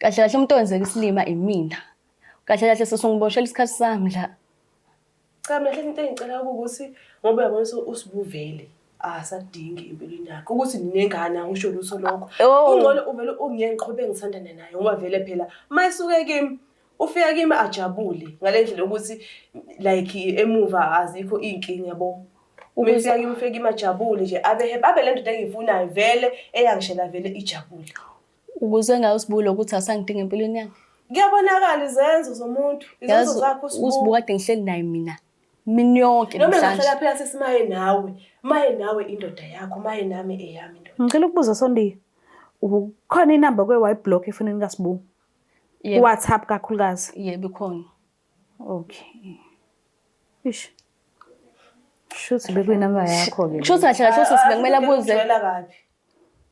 Kahle kahle umuntu owenzeka isilima imina. Kahle kahle sesongiboshela isikhathi sami la. Cha mina hle into engicela ukuthi ngoba uyabona ukuthi usibuvele asakudingi empilweni yakhe ukuthi ninengane akusho lutho lokho. Oh. Kungcono uvele ungiye ngiqhubeke ngithandane naye ngoba vele phela mayisuke kimi ufika kimi ajabule ngale ndlela ukuthi like emuva azikho iy'nkinga yabo. Uma efika kimi ufike kimi ajabule nje abe happy abe le ndoda engiyifunayo vele eyangishela vele ijabule. Ukuze ngayo usibulo ukuthi asangidinga empilweni yakhe. Kuyabonakala izenzo zomuntu, izenzo Yazi zakho usibu usibu. kade ngihleli naye mina. Mina yonke Noma namhlanje. engahlala phela sesimaye nawe, maye nawe indoda yakho, maye nami eyami indoda. Ngicela ukubuza Sondiya. Ukhona inamba kwe-Y block efonini kaSibu? Yebo, WhatsApp kakhulukazi. yebo ikhona. Okay. Ish. Shuthi bekuyinamba yakho ke. Kusho ukuthi kahle kahle usisi bekumele abuze. Uyamjwayela kabi.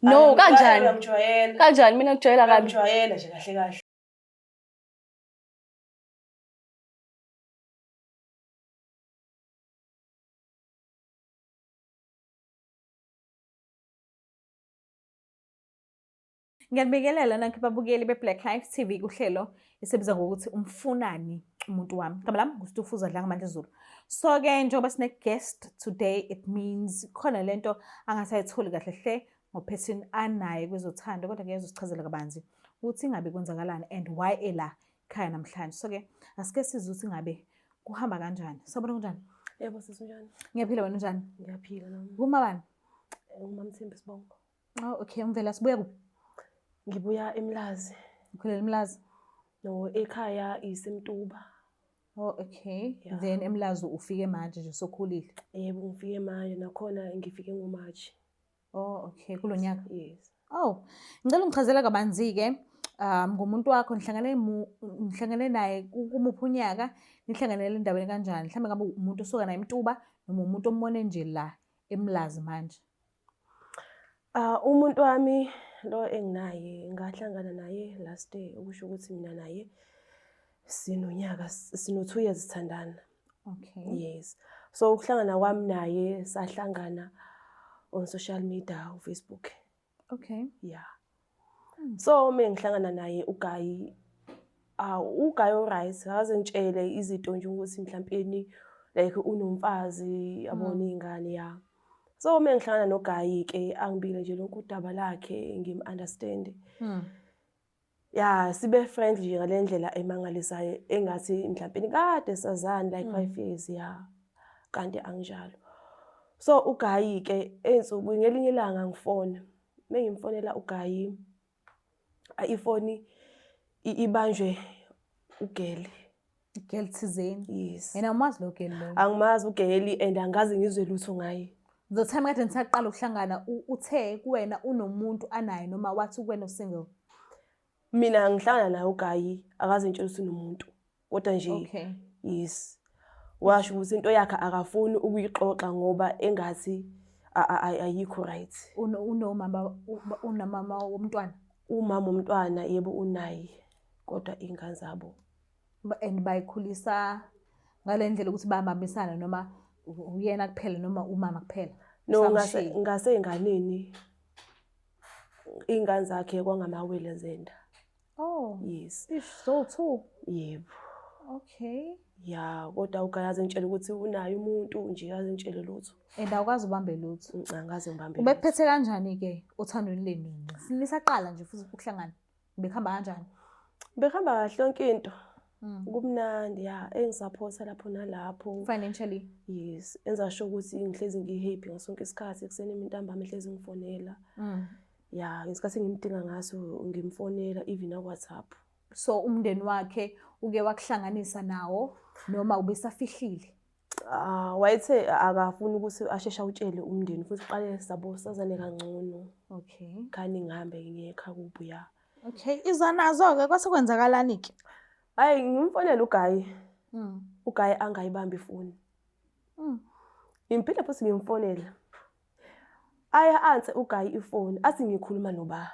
No, kanjani? Uyamjwayela. Kanjani mina ngikujwayela kabi? Uyamjwayela nje kahle kahle. Ngiyanibingelela nonke babukeli be-Black Life TV kuhlelo esibiza ngokuthi umfunani umuntu wami. Igama lami nguStufuza Dlangamandla Zulu. So-ke njengoba sine-guest today it means khona lento angasayitholi kahle hle ngophethini anaye kwezothando kodwa ngeke uzosichazela kabanzi ukuthi ingabe kwenzakalani and why ela ekhaya namhlanje. So-ke asike sizwe ukuthi ingabe kuhamba kanjani. Sawubona kunjani? Yebo sisi unjani? Ngiyaphila wena unjani? Ngiyaphila nami. Kuma bani? UMamthembu Sibongo. Oh, okay, umvela sibuya kuphi? Ngibuya eMlazi. Ukhulela eMlazi. No, ekhaya iseMtuba. Oh, okay. Yeah. Then eMlazi ufike manje nje sokhulile. Yebo ngifike manje nakhona ngifike ngoMarch. Oh, okay, kulo nyaka. Yes. Oh, ngicela ungichazele kabanzi-ke ngomuntu wakho nihlangane nihlangane naye kumuphi unyaka, nihlanganele endaweni kanjani? Mhlawumbe ngabe umuntu osuka naye eMtuba noma umuntu ombone nje la eMlazi manje. Ah umuntu wami lo enginaye ngahlangana naye last year okusho ukuthi mina naye sinonyaka sino 2 years sithandana. Okay. Yes. So ukuhlangana kwami naye sahlangana on social media uFacebook. Okay. Yeah. So uma ngihlangana naye uGayi ah uGayi oright akaze ngitshele izinto nje ukuthi mhlampeni like unomfazi yabona iy'ngane ya. So uma ngihlangana noGayi ke angibile nje lonke udaba lakhe ngim understand. Ya sibe friendly nje ngale ndlela emangalisayo engathi mhlampeni kade sazana like 5 years ya. Kanti anginjalo. So uGayi ke ey'nsukwini ngelinye ilanga ngifona. Mengimfonela uGayi ifoni ibanjwe ugeli. Girl thizeni. Yes. Yena umazi lo girl lo. Angimazi ugeli and angaze ngizwe lutho ngaye. The time kade nisaqala ukuhlangana uthe kuwena unomuntu anaye noma wathi kuwena usingle. Mina ngihlangana naye uGayi akaze ngitshela ukuthi unomuntu. Kodwa nje Okay. yes. Washo ukuthi into yakhe akafuni ukuyixoxa ngoba engathi ayikho right. Unomama unamama womntwana. Umama womntwana yebo unaye kodwa iy'ngane zabo. And bayikhulisa ngale ndlela ukuthi bayabambisana noma uyena kuphela noma umama kuphela. No Usamshiya. ngasey'nganeni iy'ngane zakhe kwangamawele zenda. Oh. Yes. Ish, so two. Yebo. Okay. Ya kodwa uGayi aze ngitshele ukuthi unaye umuntu nje aze ngitshele lutho. And awukwazi ubambe lutho. Angikaze ngibambe. lutho. Ubekuphethe kanjani ke othandweni lenu? Nisaqala nje futhi ukuhlangana. Bekuhamba kanjani? Bekuhamba kahle yonke into. Kumnandi ya engisupporta lapho nalapho. Financially. Yes, enza sure ukuthi ngihlezi ngi-happy ngaso sonke isikhathi ekuseni intambama ehlezi ngifonela. Ya, ngesikhathi engimdinga ngaso ngimfonela even na WhatsApp. So umndeni wakhe uke wakuhlanganisa nawo noma ubesafihlile? Ah wayethe akafuni ukuthi asheshe awutshele umndeni futhi qale sabo sazane kangcono. Okay. Khani ngihambe ngiye ekhaya kubo ya. Okay, iza nazo ke kwase kwenzakalani ke? Hayi ngimfonela uGayi. uGayi angayibambi ifoni. Ngiphinde futhi ngimfonela. Aya anse uGayi ifoni athi ngikhuluma noba.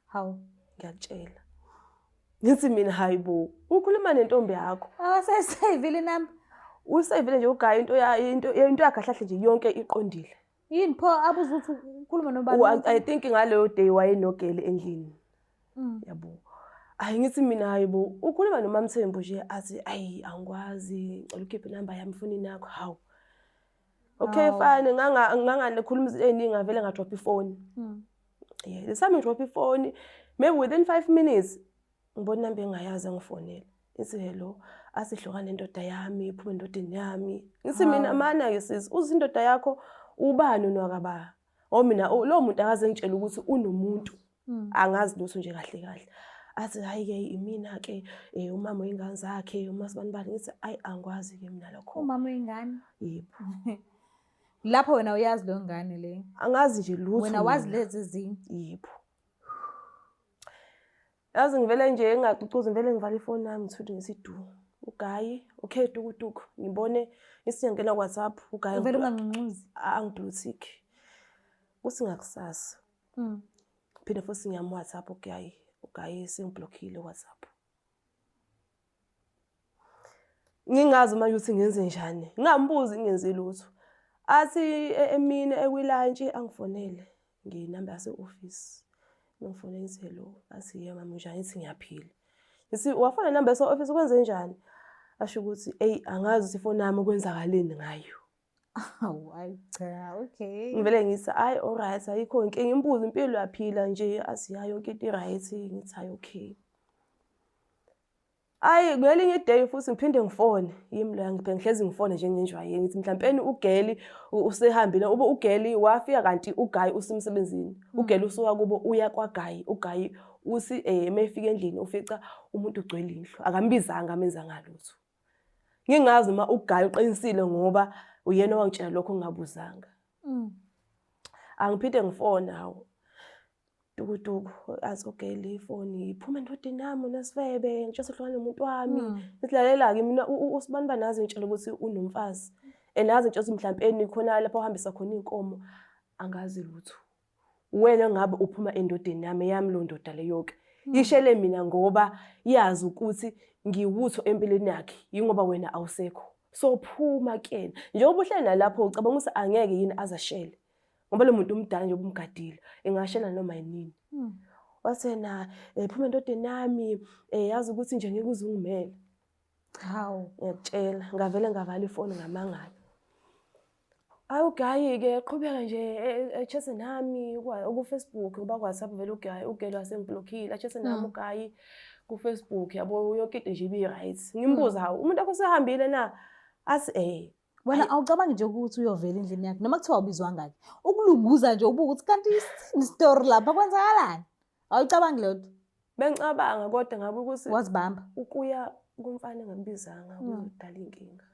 Hawu. Ngiyakutshela. Ngithi mina hayibo, ukhuluma nentombi yakho. Akasayisevile inamba. Usevile nje uGayi into ya into yakhe kahle nje yonke iqondile. Yini pho abuza ukuthi ukhuluma nobani? I think ngaleyo day wayenogele endlini. Yabo. Ayi ngithi mina hayi bo, ukhuluma noMaMthembu nje athi ayi angikwazi, ngicela ukhiphe inamba yami efonini yakho. Hawu. Okay fine, ngangakhuluma izinto ey'ningi ngavele ngadropha ifoni. Yeah, this time ngidropha ifoni, maybe within 5 minutes ngibona inamba engingayazi engifonela. Ithi hello, athi hlukana nendoda yami, phuma endodeni yami. Ngithi mina mana-ke sisi, uze indoda yakho ubani unwakaba? Oh mina lowo muntu akaze ngitshela ukuthi unomuntu. Angazi lutho nje kahle kahle. Athi hayi-ke imina-ke umama wey'ngane zakhe, uMasibanibani. Ngithi ayi angikwazi-ke mina lokho. Umama wey'ngane? Yebo. Lapho wena uyazi leyo ngane leyo? Angazi nje lutho. Wena wazi lezi ezinye? Yebo. Yazi ngivele nje ngingacucuzi ngivele ngivale ifoni yami ngithule ngithi du. Ugayi, okay tukutuku. Ngibone ngithi ngiyangena ku-WhatsApp, ugayi. Uvele unganguncuzi? Angi-blue tick. Kuthi ngakusasa. Phinde futhi ngiyam-WhatsApp ugayi, ugayi sengiblockile WhatsApp. Ngingazi manje ukuthi ngenze njani. Ngingambuzi ngingenzi lutho. Athi emini ekwilantshi angifonele ngenamba yase-office. Ngifonele ngithi hello, athi yebo mama unjani? Ngithi ngiyaphila. Ngithi wafona inamba yase-office kwenze njani? Asho ukuthi eyi angazi ukuthi ifoni yami kwenzakaleni ngayo. Hawu, hayi cha, okay. Ngivele ngithi hayi alright ayikho inkinga, imbuzo impilo uyaphila nje, athi ya yonke into i-right, ngithi hayi okay. Ayi ngelinye i-day futhi ngiphinde ngifone, yimi loya ngiphe ngihlezi ngifone nje ngenjwayelo ngithi mhlampeni ugeli usehambile, ube ugeli wafika kanti uGayi usemsebenzini. Ugeli usuka kubo uya kwaGayi, uGayi uthi uma efika endlini ufica umuntu ugcwele indlu, akambizanga amenzanga lutho. Ngingazi noma uGayi uqinisile ngoba uyena owangitshela lokho ngingabuzanga. Angiphinde ngifone hawu. Tukutuku athi okay le ifoni iphuma endodeni yami unesifebe ngitsho sehlukana nomuntu wami. Ngithi lalela-ke mina usibanibani azi ngitshela ukuthi unomfazi. And azi ngitshela ukuthi mhlampeni khona lapho ohambisa khona iy'nkomo angazi lutho. Wena ngabe uphuma endodeni yami, eyami leyo ndoda leyo-ke. Ishele mina ngoba yazi ukuthi ngiwutho empilweni yakhe, yingoba wena awusekho. So phuma kuyena. Njengoba uhleli nalapho ucabanga ukuthi angeke yini azashele. Ngoba lo muntu umdala nje ubumgadile, engashela noma yinini. Wathi yena, phuma endodeni yami, yazi ukuthi nje ngeke uze ungimele. Hawu. Ngiyakutshela, ngavele ngavala ifoni ngamangala. Hayi uGayi-ke qhubeka nje echese nami ku-Facebook ngoba ku-WhatsApp vele uGayi ugelo wasengiblockile, achese nami uGayi ku-Facebook yabo yonke into nje ibi-right. Ngimbuza hawu umuntu wakho usehambile na? Athi Wena awucabangi nje ukuthi uyovela endlini yakhe noma kuthiwa ubizwanga-ke. Ukulunguza nje ubuke ukuthi kanti isithini isitori lapha kwenzakalani? Awuyicabangi leyo nto? Bengicabanga kodwa ngabe ukuthi wazibamba. Ukuya kumfana engambizanga kuzodala inkinga.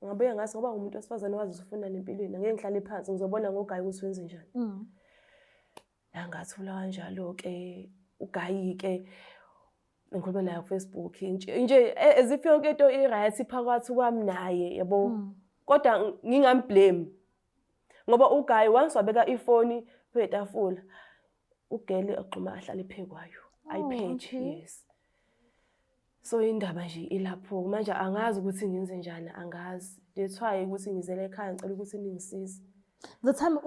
Ngabuye ngathi ngoba ngumuntu wesifazane wazi ukuthi ufunani empilweni, angeke ngihlale phansi ngizobona ngoGayi ukuthi wenze njani. Yangathula kanjalo-ke uGayi-ke ngikhuluma naye ku-Facebook nje as if yonke into i-right phakathi kwami naye yabo. Kodwa ngingamblame ngoba uGayi once wabeka ifoni phetafula ugele agxuma ahlale phekwayo ayiphethe. Yes. So indaba nje ilapho manje angazi ukuthi ngenze njani, angazi. That's why ukuthi ngizele ekhaya ngicela ukuthi ningisize. The time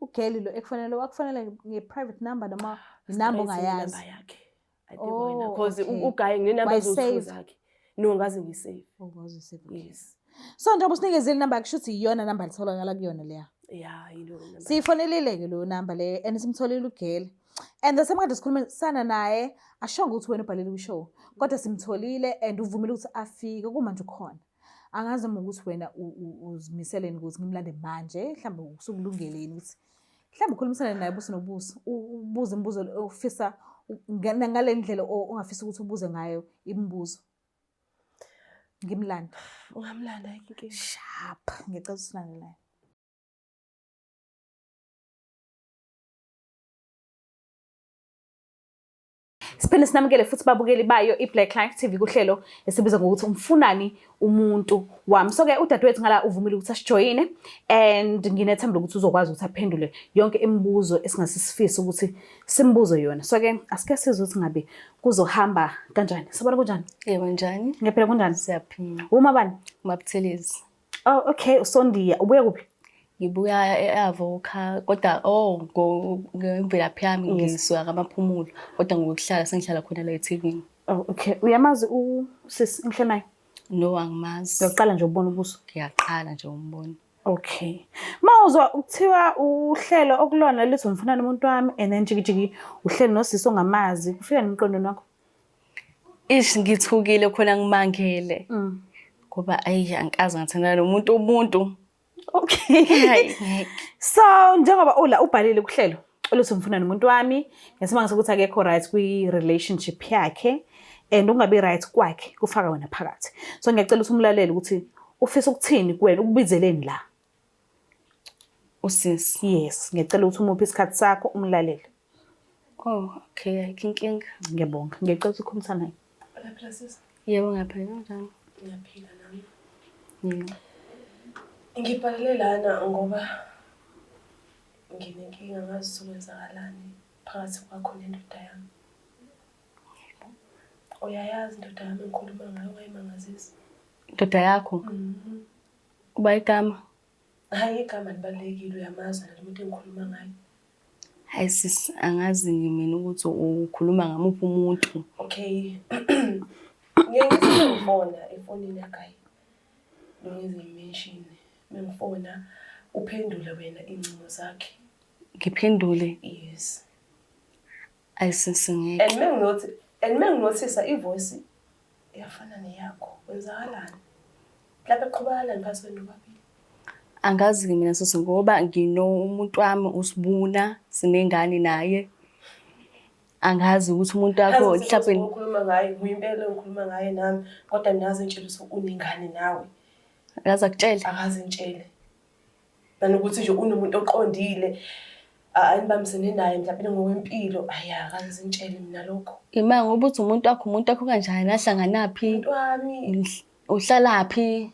ugeli lo ekufanele wakufanele nge-private number noma inamba ongayazi. Inamba yakhe. I think wena because uGayi nginenamba zowu-2 zakhe. No, ngaze ngisave. Oh, ngaze usave. Yes. So njengoba usinikezile inamba yakhe shuthi iyona namba litholakala kuyona leya. Yeah, yilo namba. Siyifonelile-ke leyo namba leyo and simtholile ugeli. And the same kade sikhulumisana naye ashongo ukuthi wena ubhalele kwi-show kodwa simtholile and uvumile ukuthi afike kumanje ukhona. Angazi noma ukuthi wena uzimiseleni ukuthi ngimlande manje mhlawumbe usukulungeleni ukuthi mhlawumbe ukhulumisane naye buso nobuso ubuze imibuzo ofisa ngale ndlela ongafisa ukuthi ubuze ngayo imibuzo. Ngimlanda. Ungamlanda inkinga. Sharp. Ngicela usilande naye. Siphinde sinamukele futhi babukeli bayo iBlack Life TV kuhlelo esibiza ngokuthi umfunani umuntu wami. So ke udadewethu ngala uvumile ukuthi asijoyine and nginethemba lokuthi uzokwazi ukuthi aphendule yonke imibuzo esingase sifise ukuthi simbuze yona. So ke asike sizwe ukuthi ngabe kuzohamba kanjani. Sabona kunjani? Yebo njani? Ngiyaphila kunjani? Siyaphila. Uma bani? UMaButhelezi. Oh okay, uSondiya. Ubuya kuphi? Ngibuya e-Avoca kodwa oh ngemvelaphi yami ngisuka kaMaphumulo kodwa ngokuhlala sengihlala khona la eThekwini. Oh okay. Uyamazi usisi engihleli naye? No angimazi. Uyaqala nje ukubona ubuso? Ngiyaqala nje umbona. Okay. Mawuzwa kuthiwa uhlelo okulona lithi umfuna nomuntu wami and then jiki jiki uhleli nosisi ongamazi kufika nemqondweni wakho? Ish ngithukile khona ngimangele. Ngoba ayi angikaze ngathandana nomuntu umuntu. Okay. Hayi ngeke. So njengoba ula ubhalile kuhlelo oluthi ngifuna nomuntu wami ngesimanga sokuthi akekho right kwi relationship yakhe and ungabi right kwakhe kufaka wena phakathi. So ngiyacela ukuthi umlalele ukuthi ufisa ukuthini kuwena ukubizeleni la. Usisi. Yes, ngiyacela ukuthi umuphe isikhathi sakho umlalele. Oh, okay, ayikho inkinga. Ngiyabonga. Ngiyacela ukuthi ukhulumisane naye. Uyaphila sisi? Yebo ngiyaphila kanjani? Ngiyaphila nami. Yebo. Ngibhalele lana ngoba nginenkinga ngazi kwenzakalani phakathi kwakho nendoda yami. Uyayazi indoda yami engikhuluma ngayo ungayimangazisi. Indoda yakho? Mhm. Uba igama? Hhayi igama libalulekile uyamazi nalo muntu engikhuluma ngaye. Hayi sisi, angazi mina ukuthi ukhuluma ngamuphi umuntu. Okay. Ngiye ngithi ngifona efonini yakhe. Ngize ngimention. Mengifona uphendule wena iy'ncingo zakhe. Ngiphendule. Yes. Ayi sisi ngeke. And menginothi and menginothisa ivoice iyafana neyakho. Kwenzakalani? Lapha eqhubakalani phakathi kwenu nobabili? Angazi-ke mina sisi ngoba ngino umuntu wami uSibuna sinengane naye. Angazi ukuthi umuntu wakho mhlawumbe ukhuluma ngaye nguyimpela engikhuluma ngaye nami kodwa mina aze ngitshele ukuthi unengane nawe. Akaze akutshele. Akaze ngitshele. Nanokuthi nje unomuntu oqondile anibambisene naye mhlawumbe ngokwempilo ayi akaze ngitshele mina lokho. Ima ngoba uthi umuntu wakho kanjani nahlanganaphi? Umuntu wami Uhlalaphi?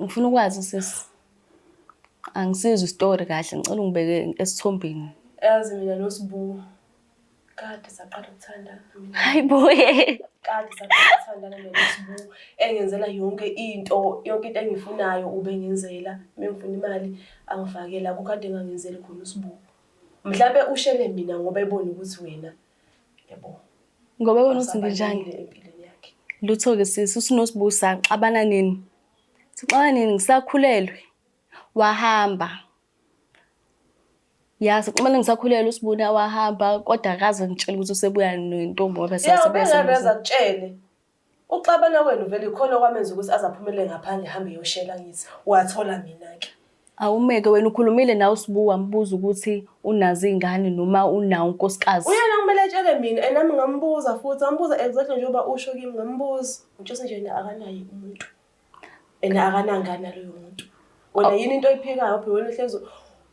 Ngifuna ukwazi sisi. Angisizwe isitori kahle, ngicela ungibeke esithombeni. Yazi mina noSibu kade saqala ukuthandana mina. Hayi boye. Kade saqala ukuthandana mina noSibu engenzela yonke into, yonke into engiyifunayo ubengenzela. Mengifuna imali angifakela akukho kade engangenzeli khona uSibu. Mhlampe ushele mina ngoba ebona ukuthi wena yabo. Ngoba ebona ukuthi nginjani. Awusabalulekile empilweni yakhe. Lutho-ke sisi, usunoSibu saxabana nini? Sixabana nini ngisakhulelwe. Wahamba. Ya, sixabana ngisakhulelwe uSibuna wahamba kodwa akaze ngitshele ukuthi usebuya nentombi ngoba Ya sasebuya ubengeke semzini. akutshele. Uxabana kwenu vele ikhona okwamenza ukuthi aze aphumele ngaphandle ehambe eyoshela ngithi. Wathola mina-ke. Awumeke wena ukhulumile nawe uSibu wambuza ukuthi unazo iy'ngane noma unawo unkosikazi. Uyena kumele etshele mina and nami ngambuza futhi ngambuza exactly njengoba usho kimi ngambuza. Ngitshela nje yena akanaye umuntu. And akanangane naloyo muntu. Wena yini into oyiphikayo phela wena uhlezi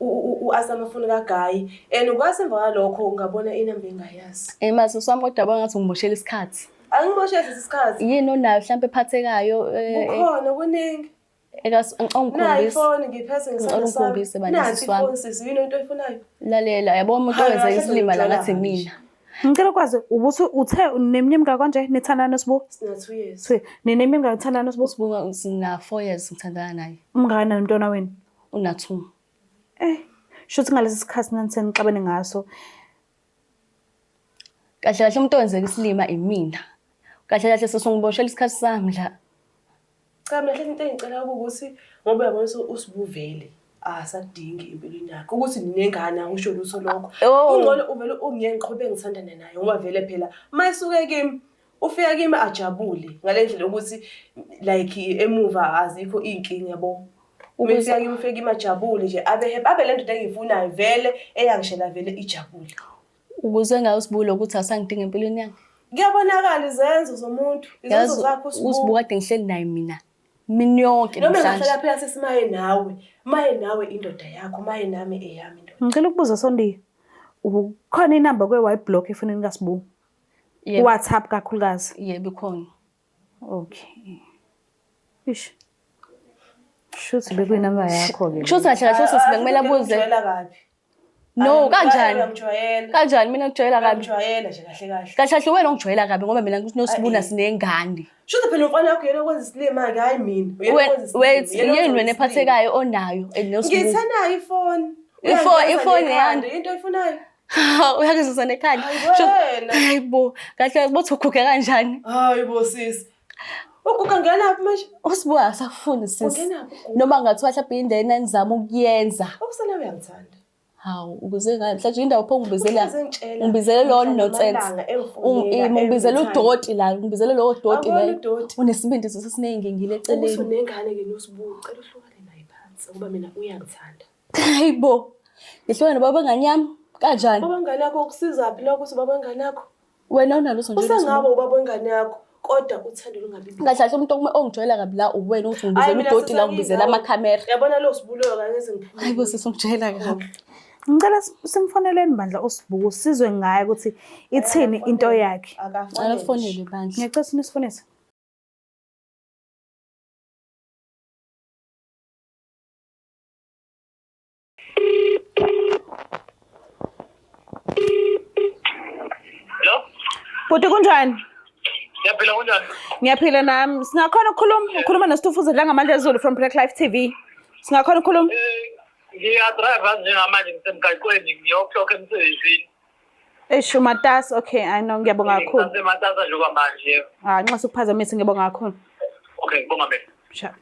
u-asa amafoni kaGayi and kwathi emva kwalokho ngabona inamba engayazi. Eh sisi wami kodwa yabona ngathi ungimoshela isikhathi. Angimosheli isikhathi. Yini onayo mhlawumbe ephathekayo Kukhona kuningi. Nayi ongikhombisa. ifoni ngiphethe Ngicela ngesandla sami. ungikhombise bandla Nansi sisi wami. ifoni sisi yini into oyifunayo? Lalela yabo umuntu Hayi, owenza kahle isilima la ngiyithola ngathi kabi. mina. Ngicela ukwazi ubuthi uthe uneminyaka emingaki kanje nithandana noSibu? Sina 2 years. Swe, nineminyaka emingaki nithandana noSibu? Usibuka sina 4 years ngithandana naye. Umngakanani umntwana wenu? Una 2. Eh, shuthi ngalesi sikhathi nanisenixabene ngaso. Kahle kahle umuntu owenzeka isilima imina. Kahle kahle sesongiboshela isikhathi sami la. Cha mina hle into engicela ukuthi ngoba uyabona ukuthi uSibuvele asakudingi empilweni yakhe ukuthi ninengane akusho lutho lokho. Oh. Kungcono uvele ungiye ngiqhubeke ngithandane naye ngoba vele phela mayisuke kimi ufika kimi ajabule ngale ndlela ukuthi like emuva azikho iy'nkinga yabo. Uma efika kimi ufike kimi ajabule nje abe happy abe le ndoda engiyifunayo vele eyangishela vele ijabule. Ukuze ngayo uSibulo ukuthi asangidinga empilweni yami. Kuyabonakala izenzo zomuntu, izenzo Yazi zakho uSibu uSibu. kade ngihleli naye mina. Mina yonke Noma namhlanje. engahlala phela sesimaye nawe, maye nawe indoda yakho, maye nami eyami indoda. Ngicela ukubuza Sondiya. Ukhona inamba kwe wayiblock efonini kaSibu? Yebo, WhatsApp kakhulukazi. yebo ikhona. Okay. Ish. Shuthi bekuyinamba yakho ke. Kusho ukuthi kahle kahle usisi bekumele abuze. Ngijwayela kabi. No, kanjani? Uyamjwayela. Kanjani mina ngijwayela kabi? Uyamjwayela nje kahle kahle. Kahle kahle wena ungijwayela kabi ngoba mina nosibuna Ayi. sinengane. Shuthi phela umfana wakho yena okwenza isilima ke hayi mina. Uyena okwenza isilima, Wait, yena yini okwenza wena isilima. ephathekayo onayo and nosibuna? Ngithanayo ifoni. Ifoni yani? Into oyifunayo. Uyakuzisa nekhanda. Hayi wena. Hayi bo, kahle bothi uguge kanjani? Hayi bo sisi. Uguga ngenaphi manje? Usibuka akasakufuni sisi. Ungenaphi uguga? Noma ngathiwa mhlawumbe into enanizama ukuyenza. Okusala uyangithanda. Hawu, ukuze ngani? Mhlawumbe indawo pho ungibizela. Uhleze engitshela Ungibizele lowo mhla nonsense. namalanga engifonela Ungibizele every time. udoti la, ungibizele lowo doti Awubona la. udoti? Unesibindi sesiningi ngile Ukuthi eceleni. unengane ke noSibu, cela uhlukane naye phansi ngoba mina uyangithanda. Hayi bo. Ngihlukane nobaba wengane yami kanjani? Baba wengane yakho ukusizaphi lokho ukuthi ubaba wengane yakho? Wena unalo nje. Usengaba ubaba wengane yakho kodwa uthando lungabi. Kahle kahle umuntu ongijwayela kabi la uwena uthi ungibizela udoti la ungibizela amakhamera. Yabona lo sibuloyo kangeze ngiphume. Hayi bo sisi ungijwayela kabi. Ngicela simfoneleni bandla uSibuku sizwe ngaye ukuthi ithini into yakhe. Akafonele bandla. Ngiyacela ukuthi nisifonise. Hello? Bhuti kunjani? Ngiyaphila kunjani? Ngiyaphila nami. Singakhona ukukhuluma? Ukhuluma noStufuza Dlangamandla Zulu from Black Life TV. Singakhona ukukhuluma? Eh ngiyadrayiva njengamanje ngisemgaqweni ngiyoklokha emsebenzini. Eish umatasa. Okay, I know ngiyabonga kakhulu. Ngisasematasa nje kwamanje. Ah, nxa sikuphazamisa ngiyabonga kakhulu. Okay, ngibonga mina. Sha.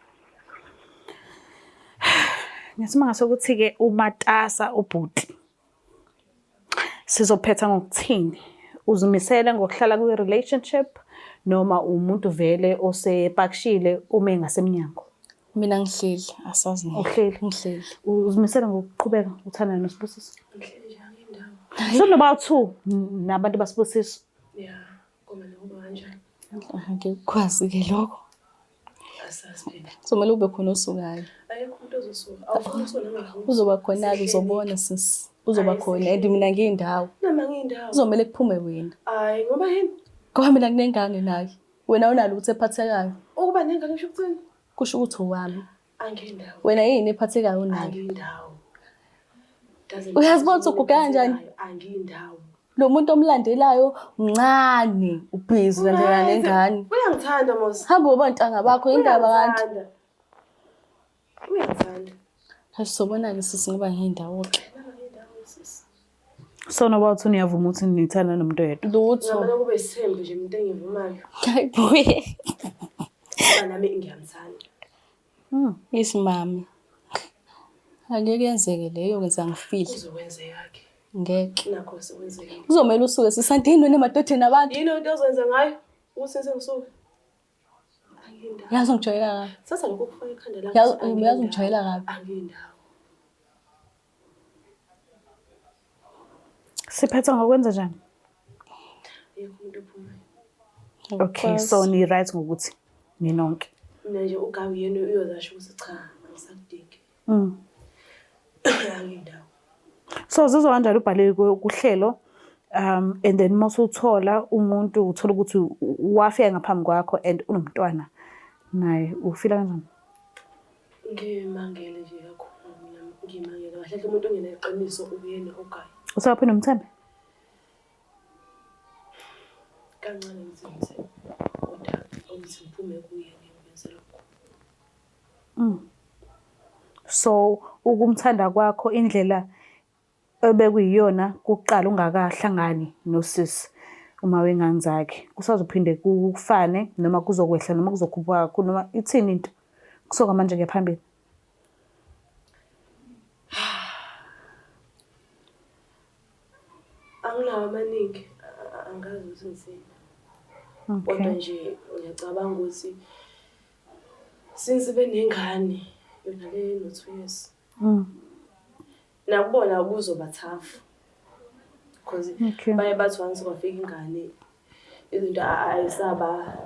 Ngesimanga sokuthi-ke umatasa ubhuti. Sizophetha ngokuthini? Uzimisele ngokuhlala kwi-relationship noma umuntu vele osepakishile ume ngasemnyango? Mina ngihleli, asazi. Uhleli? Ngihleli. Uzimisele ngokuqhubeka uthandana noSibusiso? Ngihleli nje angindawo. Senoba two nabantu baSibusiso. Ya, koma nokuba kanjani? Angikwazi-ke lokho. Asazi phela. Kuzomele ube khona osukayo. Ayekho umuntu ozosuka. Awufuni usuka noma ngifuni. Uzoba khona-ke uzobona sisi. Uzoba khona and mina ngiyindawo. Noma ngiyindawo. Kuzomele kuphume wena. Hayi ngoba yini? Ngoba mina nginengane naye. Wena unalutho ephathekayo. Ukuba nengane kusho ukuthini? Kusho ukuthi owami. Angindawo. Wena yini ephathekayo unayo? Angindawo. Doesn't Uyazibona ukuthi uguge kanjani? Angindawo. Lo muntu omlandelayo mncane, ubhizi ulandela nengane. Uyangithanda mos. Hamba ubontanga bakho indaba kanti. Uyangithanda. Uyangithanda. Hayi sizobona-ke sisi ngoba ngiyindawo-ke. Angindawo sisi. So noba uthi niyavuma ukuthi nithanda nomuntu oyedwa. Lutho. Ngamane kube isithembu nje umuntu engivumayo. Hayi boy. Ngoba nami ngiyamthanda. Isimame. Angeke yenzeke leyo ngenza ngifile. Kuzokwenzeka ke. Ngeke. Nakho sekwenzekile. Kuzomele usuke sisandini wena emadodeni abantu. Yini into ozoyenza ngayo? Ukuthi sengisuke. Angindawo. Yazi ungijwayela kabi. Sasa lokho kufaka ekhanda lakho. Yazi ukuthi yazi angindawo. ungijwayela kabi. Angindawo. Siphetha ngokwenza njani? Ayekho umuntu ophumayo. Okay, so ni right ngokuthi ninonke. Mina nje ugawi yena uyozasho ukuthi cha, angisakudingi. Angindawo. So uzizwa kanjani ubhale kuhlelo and then mawusuthola umuntu uthola ukuthi wafika ngaphambi kwakho and unomntwana naye ufila kanjani? Ngimangele nje kakhulu mina ngimangele kahle kahle umuntu ongeneqiniso uyena ugayi. Usaphinda umthembe? Kancane ngithi ngithembe kodwa ukuthi ngiphume kuye ngikwenze lokho. So ukumthanda kwakho indlela ebekuyiyona kuqala ungakahlangani nosisi uma wengane zakhe kusazophinde kufane noma kuzokwehla noma kuzokhuphuka kakhulu noma ithini into kusuka manje kuya phambili? Anginawo amaningi angazi ukuthi ngithini. Kodwa nje ngiyacabanga ukuthi since benengane yona le no-2 years. Nakubona kuzoba tough. Because baye bathi once kwafika ingane izinto ayisaba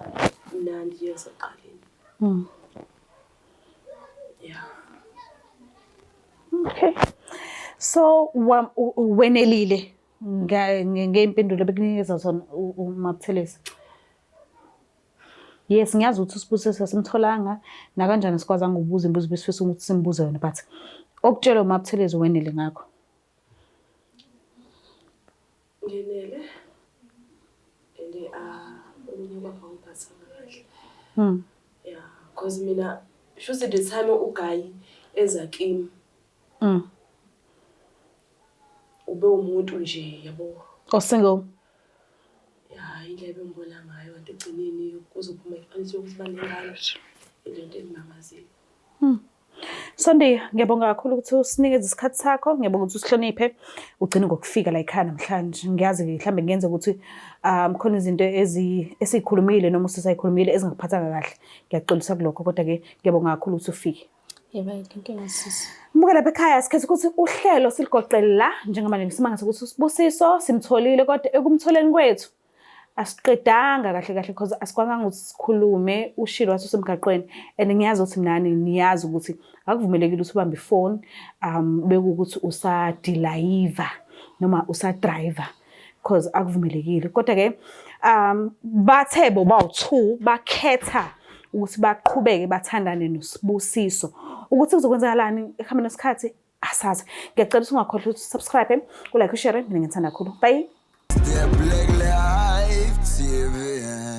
mnandi njengasekuqaleni. Yeah. Okay. So wenelile ngey'mpendulo bekunikeza zona uMaButhelezi? Yes, ngiyazi ukuthi uSibusiso asimtholanga nakanjani sikwazanga ukubuza imibuzo besifisa ukuthi simbuze yona but okutshelwe uMaButhelezi wenele ngakho. ah, okunye kwakho angiphathanga kahle. Yeah, cause mina shuthi the time uGayi eza kimi ube umuntu nje yabo. O single. Ya, indlela ebengibona ngayo kanti ekugcineni kuzophuma iqiniso yokuthi banengane, ilento engimangazile. Sondiya, ngiyabonga kakhulu ukuthi usinikeze isikhathi sakho, ngiyabonga ukuthi usihloniphe, ugcine ngokufika la ekhaya namhlanje. Ngiyazi mhlawumbe kungenzeka ukuthi khona izinto esiyikhulumile noma usisayikhulumile ezingakuphathanga kahle. Ngiyaxolisa kulokho, kodwa-ke ngiyabonga kakhulu ukuthi ufike. Yebo, inkinga sisi. Mbuka lapha ekhaya, sikhethe ukuthi uhlelo siligoqele la njengamanje. Ngisimangase ukuthi uSibusiso simtholile, kodwa ekumtholeni kwethu asiqedanga kahle kahle because asikwazanga ukuthi sikhulume. Ushilo wathi usemgaqweni, and ngiyazi ukuthi nani niyazi ukuthi akuvumelekile ukuthi ubambe ifoni bekuwukuthi usadilayiva noma usadrayiva, because akuvumelekile. Kodwa-ke bathe bobawu-two bakhetha ukuthi baqhubeke bathandane noSibusiso. Ukuthi kuzokwenzakalani ekuhambeni kwesikhathi asazi. Ngiyacela ukuthi ungakhohlwa ukuthi subscribe, ulike, ushare. Mina ngithanda kakhulu. Bye. The Black Life TV.